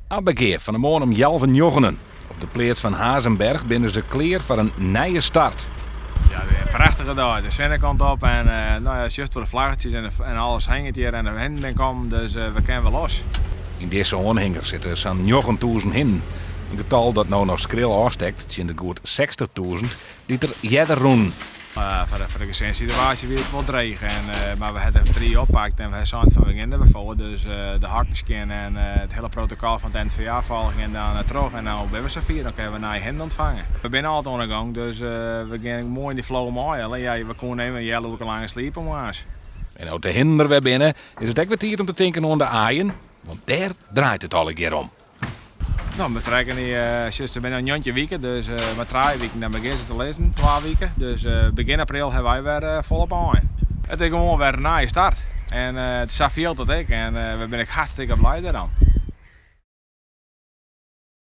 Abbegea, fan 'e moarn om healwei njoggenen. Op de pleats fan Hazenberg binne se klear foar in nije start. Ja, in prachtige dei. De sinne komt op en no ja, sjochst wol de flaggetjes en alles hinget hjir en de hinnen binne kommen, dus we kinne wer los. Yn dizze oanhinger sitte sa'n 9000 hinnen. In getal dat no noch skril ôfstekt tsjin de goed 60.000 dy't der earder rûnen. Foar de gesinssituaasje wie it wol dreech, mar we hawwe der drie oppakt en we hawwe sein fan we gean der wer foar. Dus de hokken skjin en it hiele protokol fan it NVA folgje en dan troch en no binne we safier, dan kinne we nije hinnen ûntfange. We binne altyd oan de gong, dus we gean moai yn dy flow mei. Allinnich ja, we koene even in healoerke langer sliepe moarns. En no't de hinnen der wer binne, is it ek wer tiid om te tinken oan de aaien, want dêr draait it allegear om. No, we trekke dy, sjochst, se binne no 19 wiken, dus mei trije wiken dan begjinne se te lizzen, twa wiken. Dus begjin april hawwe wy wer folop aaien. It is gewoan wer in nije start en sa fielt it ek en we binne ek hartstikke blij dêrom.